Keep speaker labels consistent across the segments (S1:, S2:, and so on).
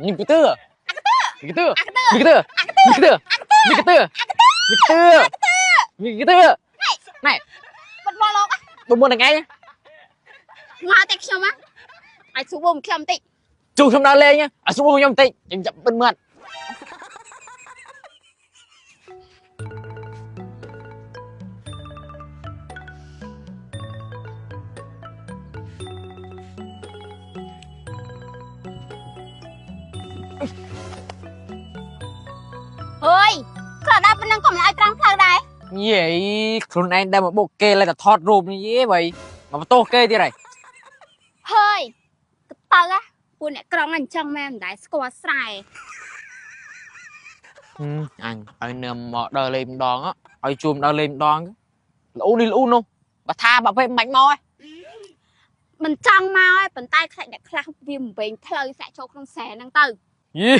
S1: ញកទឺញកទឺញកទឺញកទឺញកទឺញកទឺញកទឺណែ
S2: បិទមកលោក
S1: បិទមកថ្ងៃ
S2: មកតែខ្ញុំឲ្យស៊ូបខ្ញុំតិច
S1: ជួខ្ញុំដើរលេងឲ្យស៊ូខ្ញុំតិចខ្ញុំចាប់បិទមាត់
S2: អើយគាត់ដល់ប៉ុណ្ណឹងក៏មិនឲ្យត្រង់ផ្លូវដែរ
S1: យេខ្លួនឯងដែលមកបុកគេឡើយតែថតរូបនេះយេបើមកបន្ទោសគេទៀតហើយ
S2: ហើយទៅពួកអ្នកក្រុងអញ្ចឹងមែនមិនដែលស្គាល់ស្រែ
S1: អញឲ្យនឹមមកដើរលេងម្ដងឲ្យជួមដើរលេងម្ដងលូនេះលូនោះបើថាបើពេលមិនបាច់មកឯង
S2: មិនចង់មកឯងប៉ុន្តែខ្លាចអ្នកខ្លះវាមិនវិញផ្លូវសាក់ចូលក្នុងស្រែហ្នឹងទៅ
S1: យី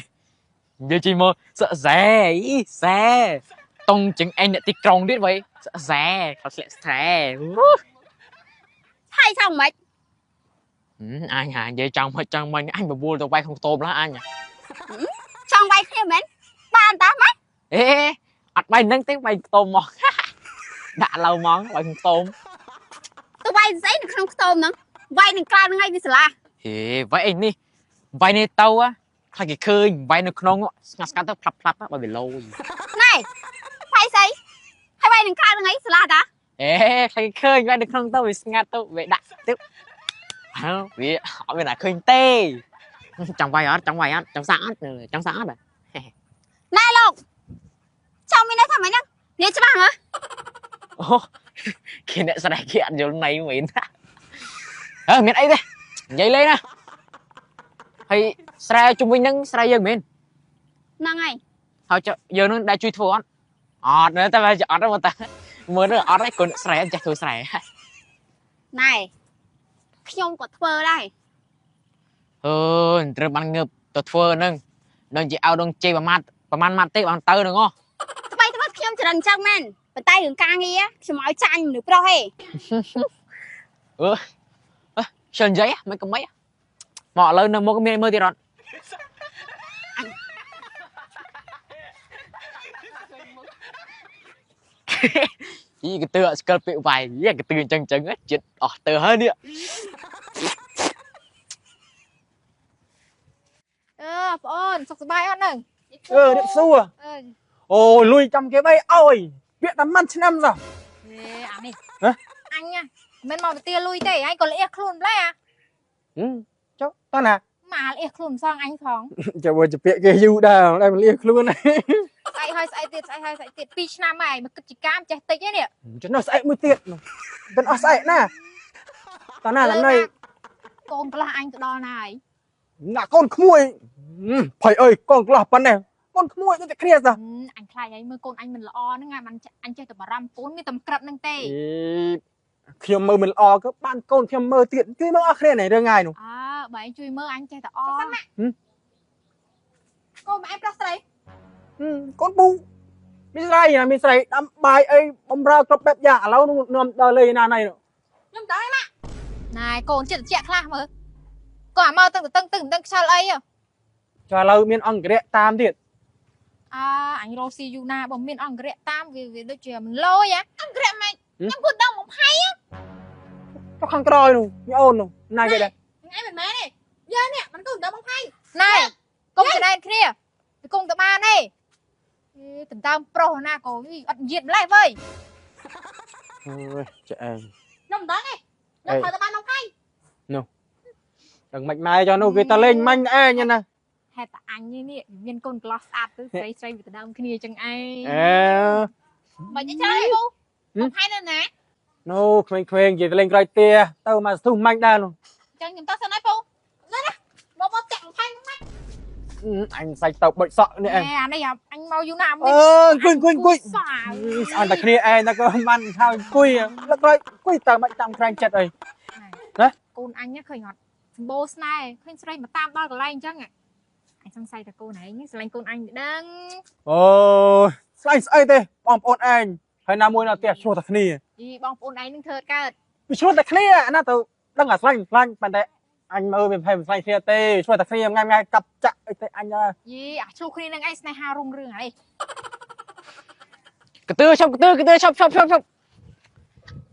S1: និយាយជីមកសក់សែអីសែតុងជាងឯងអ្នកទីក្រុងទៀតវ៉ៃសក់សែខោស្លាក់ស្រែ
S2: ហើយចង់មិន
S1: អញហានិយាយចង់មកចង់មកអញបបួលទៅវាយក្នុងតូបឡាអញ
S2: ចង់វាយគ្នាមែនបានតាម៉េច
S1: អេអត់វាយនឹងទេវាយខ្ទមមកដាក់ឡៅហ្មងវាយក្នុងខ្ទម
S2: ទៅវាយស្អីនៅក្នុងខ្ទមហ្នឹងវាយនឹងក្រៅហ្នឹងឯងវាស្លា
S1: ហេវាយអីនេះវាយនេះទៅខ្លាចគេឃើញវាយនៅក្នុងស្ងាត់ស្ងាត់ទៅផ្លាប់ផ្លាប់បើវាលយ
S2: ណែវាយស្អីហើយវាយនឹងក្រៅហ្នឹងឯងស្លាតា
S1: អេខ្លាចគេឃើញវាយនៅក្នុងទៅវាស្ងាត់ទៅវាដាក់ទៅវាអត់មានណាឃើញទេចង់វាយអត់ចង់វាយអត់ចង់សាក់អត់ចង់សាក់អត់
S2: ណែលោកចង់មានន័យថាម៉េចហ្នឹងនិយាយច្បាស់មើល
S1: អូគេអ្នកស្រីគេអត់យល់ន័យមែនអើមានអីទេនិយាយលេងណាហើយស្រែជុំវិញហ្នឹងស្រែយើងមែន
S2: ហ្នឹងហើយ
S1: ហើយយើងនឹងដែលជួយធ្វើអត់អត់តែអត់ទេតែមើលទៅអត់ទេគុណស្រែចេះធ្វើស្រែ
S2: ណែខ្ញុំក៏ធ្វើដែរ
S1: អើត្រូវបានងើបទៅធ្វើហ្នឹងនឹងជាឲ្យដងជ័យប្រមាថប្រហែលម៉ាត់ទេបានទៅហ្នឹងហ៎
S2: ថ្មីថ្មីខ្ញុំចរិនចឹងមែនប៉ុន្តែរឿងការងារខ្ញុំឲ្យចាញ់មនុស្សប្រុសទេ
S1: អឺខ្ញុំនិយាយមិនកំមិនមកឥឡូវនៅមុខមានមើលទៀតអត់យីកទឿអត់ស្គាល់ពាក្យវាយយីកទឿអញ្ចឹងអញ្ចឹងចិត្តអស់ទៅហើយនេះ
S3: អឺបងអូនសុខសប្បាយអត់ហ្នឹង
S4: អឺរៀបសួរ
S3: អឺ
S4: អូលុយចាំគេអីអើយពាក្យតែមិនឆ្នាំសោះ
S3: ហេអានេះ
S4: ហ៎
S3: អញណាមិនមកទៅទាលុយទេឯងក៏លះខ្លួនម្ល៉េះអា
S4: ចុះតើណា
S3: មកលះខ្លួនម្សងអញផង
S4: ចាំបើជាពាក្យគេយូរដែរតែលៀខ្លួន
S3: ស្អែកហើយស្អែកទៀតស្អែកហើយស្អែកទៀត2ឆ្នាំហើយមកគិតជាកាមចេះតិចឯនេះ
S4: ចំណុះស្អែកមួយទៀតមិនអស់ស្អែកណាតើណាឡើងណៃ
S3: កូនក្លោះអញទៅដល់ណាហើយ
S4: ណាកូនក្មួយភ័យអើយកូនក្លោះប៉ុណ្ណេះកូនក្មួយដូចតែគ្នាសោះ
S3: អញខ្លាចឯងមើលកូនអញមិនល្អហ្នឹងហើយអញចេះតែបារម្ភកូនមានតែក្រិតហ្នឹងទេ
S4: ខ្ញុំមើលមិនល្អក៏បានកូនខ្ញុំមើលទៀតគឺមើលអស់គ្នានេះរឿងងាយនោះ
S3: អើបើឯងជួយមើលអញចេះតែអ
S5: កូនម៉ែប្រុសស្រី
S4: កូនពូមានស្រីណាមានស្រីដាំបាយអីបំរើគ្រប់បែបយ៉ាងឥឡូវនោះនាំដល់លេងណាណៃនោះ
S5: ខ្ញុំដឹងហើយម៉ាក់
S3: ណែកូនចិត្តត្រជាក់ខ្លះមើលកូនអាមកតឹងតឹងតឹងមិនដឹងខ្យល់អី
S4: ចុះឥឡូវមានអង្គរៈតាមទៀត
S3: អើអញរកស៊ីយូណាបើមានអង្គរៈតាមវាវាដូចជាមិនលយហ៎
S5: អង្គរៈម៉េចខ្ញុំគួរដឹងមកផៃ
S4: ចុះខាងក្រោយនោះមីអូននោះណាគេដែរ
S5: ថ្ងៃមិនមែនទេយើងនេះមិនគួរដឹងមកផៃ
S3: ណែកុំចំណែនគ្នាវាគង់តបានទេអេដណ្ដើមប្រុសណាក៏អត់និយាយម្លេះវើយ
S4: អើយចាឯង
S5: ខ្ញុំមិនដឹងទេខ្ញុំត្រូវតែបានមកផៃ
S4: ដឹងមិនម៉ែចុះនោះគេតលេងមាញ់ឯងណា
S3: ហេតុតែអញនេះមានកូនក្លោះស្អាតទៅស្រីស្រីវាដណ្ដើមគ្នាចឹងឯង
S4: អេ
S5: បើនិយាយច្រើនពូមកផៃនៅណា
S4: នោះក្មេងៗនិយាយតលេងក្រោយផ្ទះទៅមកស្ទុះមាញ់ដែរនោះ
S5: ចឹងខ្ញុំទៅសិនហើយពូណាណាមកមកចាក់មកផៃហ្នឹង
S4: អញសាច់ទៅបិចសក់នេះឯង
S3: អានេះអញមកយូរណាស់
S4: អឺអង្គុយអង្គុយអង្គុយ
S3: សក់
S4: ស្អាតតែគ្នាឯងតែក៏មិនហើយអង្គុយលឹកក្រោយអង្គុយតើមិនតាមក្រែងចិត្តអីណា
S3: កូនអញឃើញអត់សម្បូរស្នេហ៍ឃើញស្រីមកតាមដល់កន្លែងអញ្ចឹងអញសង្ស័យតែកូនឯងស្រឡាញ់កូនអញដឹង
S4: អូស្លាញ់ស្អីទេបងប្អូនឯងហើយណាមួយនៅផ្ទះឆ្លោះតែគ្នា
S3: យីបងប្អូនឯងនឹងធ្វើកើត
S4: វាឆ្លោះតែគ្នាអាណាទៅដឹងអាស្លាញ់ស្លាញ់ប៉ុន្តែ អញមើលវាភ័យមិនស្លាញ់គ្នាទេជួយតែគ្នាថ្ងៃថ្ងៃកាប់ចាក់អីទេអញ
S3: យីអាឆ្លោះគ្នានឹងឯងស្នេហារុងរឿងអី
S1: កទឿឈប់កទឿកទឿឈប់ឈប់ឈប់ឈប់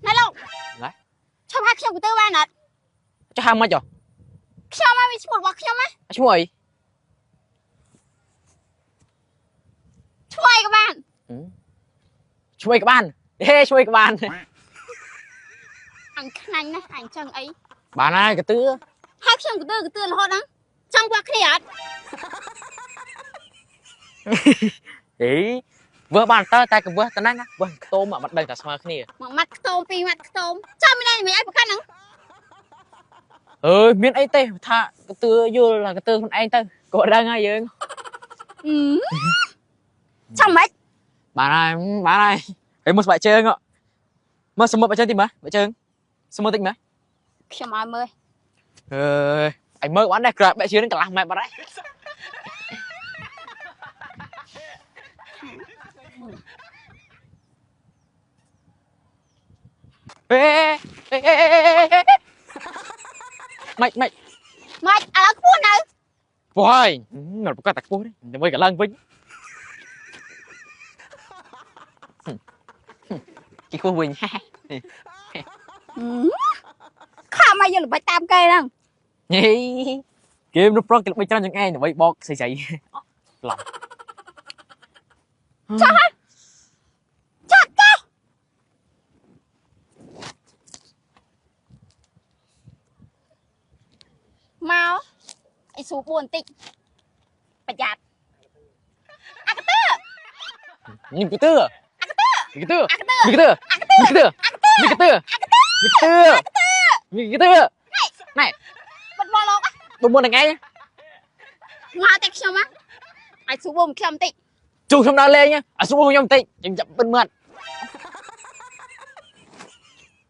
S2: ណែលោក
S1: ណែ
S2: ឈប់ហៅខ្ញុំកទឿបានអត់
S1: ចុះហៅមិនចុះ
S2: ខ្ញុំមកមានឈ្មោះរបស់ខ្ញុំណា
S1: ឈ្មោះអី
S2: ឈ្មោះអីក៏បាន
S1: ឈ្មោះអីក៏បានហេឈ្មោះអីក៏បាន
S2: អញខ្នាញ់ណាស់អញចង់អី
S1: បានហើយកទឿ
S2: ហៅខ្ញុំកទឿកទឿរហូតហ្នឹងចង់វាស់គ្នាអត់
S1: អេវើបានតើតែកវើតណាណាវើខ្ទមមិនដឹងតែស្មើគ្នា
S2: មួយម៉ាត់ខ្ទមពីរម៉ាត់ខ្ទមចាំមិនដែរមិនអីប្រកាន់ហ្នឹង
S1: អើយមានអីទេថាកទឿយល់ថាកទឿខ្លួនឯងទៅក៏ដឹងហើយយើង
S2: ចាំមិន
S1: បានហើយបានហើយហើយមើលស្បែកជើងមើលសមុទ្របែកជើងតិចមើលបែកជើងសមុទ្រតិចមើល
S2: ខ្ញុំឲ្យមើល
S1: អើយអញមើលបានដែរក្រាបបែកជើងនឹងកន្លះម៉ែត្របាត់ហើយអេអេអេម៉េចម៉េច
S2: ម៉េចឥឡូវខ្ពស់នៅ
S1: ខ្ពស់ហើយមិនប្រកាសតែខ្ពស់ទេដើម្បីកឡើងវិញគេខ្ពស់វិញ
S2: ខំឲ្យយកល្បិចតាមគេហ្នឹង
S1: ញីគេមនុស្សប្រុសគេល្បិចច្រើនជាងឯងដើម្បីបោកស្អីស្អីឡំ
S2: ចុះហើយចាត់ទៅមកអីស្រួលបួនបន្តិចប្រយ័ត្នអាកទឿ
S1: ញីកទឿកទឿកទឿកទឿកទឿកទឿកទឿកទឿណែ
S2: បាត់មកលោក
S1: បុមុនថ្ងៃ
S2: មកតែខ្ញុំហ៎ឲ្យស្រួលបួនខ្ញុំបន្តិច
S1: ជួខ្ញុំដើរលេងឲ្យស្រួលខ្ញុំបន្តិចខ្ញុំចាប់បិណ្ឌមាត់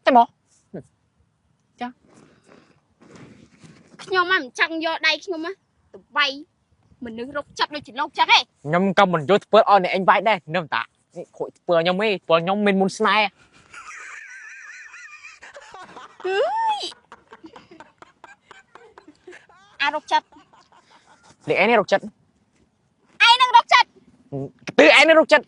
S1: តែមកចា
S2: ខ្ញុំមិនចង់យកដៃខ្ញុំទៅវាយមនុស្សរកចិត្តដូចជាលោកចឹងឯង
S1: ខ្ញុំក៏មិនយល់ធ្វើឲ្យអ្នកឯងវាយដែរនឹមតានេះខូចធ្វើខ្ញុំឯងព្រោះខ្ញុំមានមុនស្នេហ៍
S2: អារកចិត្ត
S1: អ្នកឯងនេះរកចិត្ត
S2: ឯងនឹងរកចិត្ត
S1: ទឺឯងនេះរកចិត្ត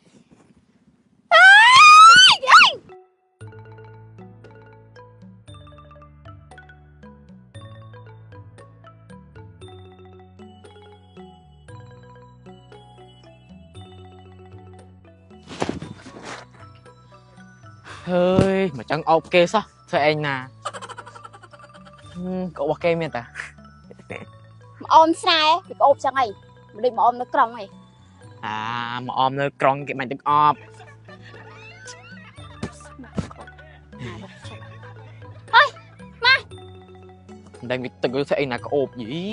S1: ហើយមកចង់អោបគេសោះធ្វើឯងណាកោរបស់គេមានតា
S2: មកអមស្រែវាក្អូបចឹងឯងមិនដូចមកអមនៅក្រុងឯង
S1: អាមកអមនៅក្រុងគេបាញ់ទឹកអប
S2: ហើយ
S1: មិនដឹងវាទឹកធ្វើអីណាក្អូបយី